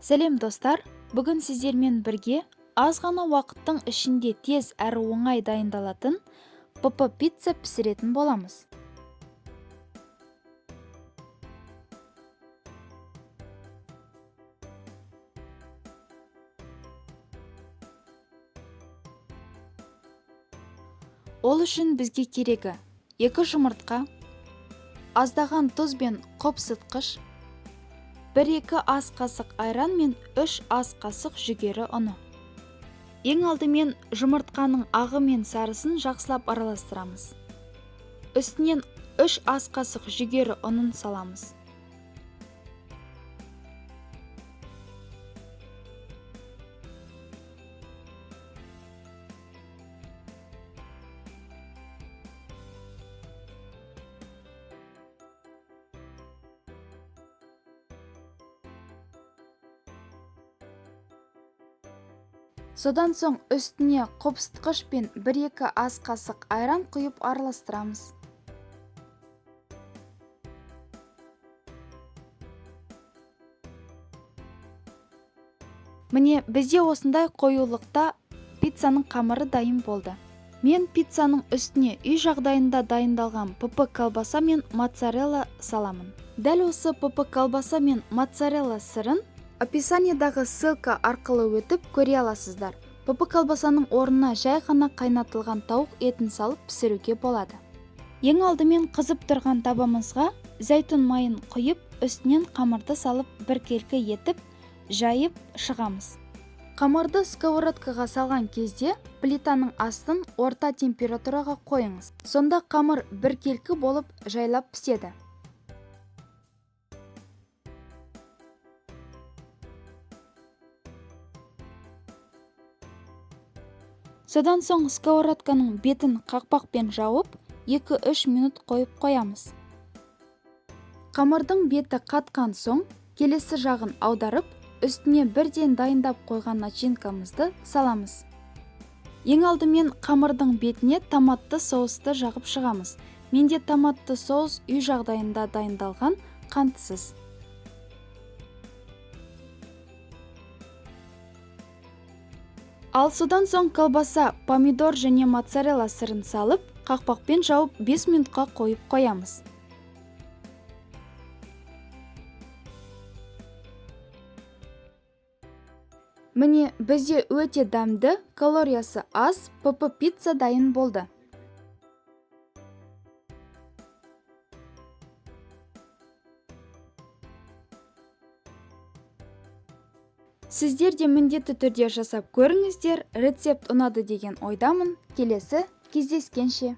Сәлем достар, бүгін сіздермен бірге аз ғана уақыттың ішінде тез әрі оңай дайындалатын ПП пицца пісіретін боламыз. Ол үшін бізге керегі 2 жұмыртқа, аздаған тұз бен қопсытқыш, 1-2 ас қасық айран мен 3 ас қасық жүгері ұны. Ең алдымен жұмыртқаның ағы мен сарысын жақсылап араластырамыз. Үстінен 3 ас қасық жүгері ұнын саламыз. Содан соң үстіне қопсытқыш пен 1-2 ас қасық айран құйып араластырамыз. Міне, бізде осындай қоюлықта пиццаның қамыры дайын болды. Мен пиццаның үстіне үй жағдайында дайындалған ПП колбаса мен моцарелла саламын. Дәл осы ПП колбаса мен моцарелла сырын описаниедағы ссылка арқылы өтіп көре аласыздар. ПП колбасаның орнына жай ғана қайнатылған тауық етін салып пісіруге болады. Ең алдымен қызып тұрған табамызға зәйтүн майын құйып, үстінен қамырды салып біркелкі етіп жайып шығамыз. Қамырды сковородкаға салған кезде плитаның астын орта температураға қойыңыз. Сонда қамыр біркелкі болып жайлап піседі. Содан соң сковородканың бетін қақпақпен жауып, 2-3 минут қойып қоямыз. Қамырдың беті қатқан соң, келесі жағын аударып, үстіне бірден дайындап қойған начинкамызды саламыз. Ең алдымен қамырдың бетіне томатты соусты жағып шығамыз. Менде томатты соус үй жағдайында дайындалған, қантсыз. Ал содан соң колбаса, помидор және моцарелла сырын салып, қақпақпен жауып 5 минутқа қойып қоямыз. Міне, бізде өте дәмді, калориясы аз ПП пицца дайын болды. Сіздер де міндетті түрде жасап көріңіздер, рецепт ұнады деген ойдамын. Келесі кездескенше.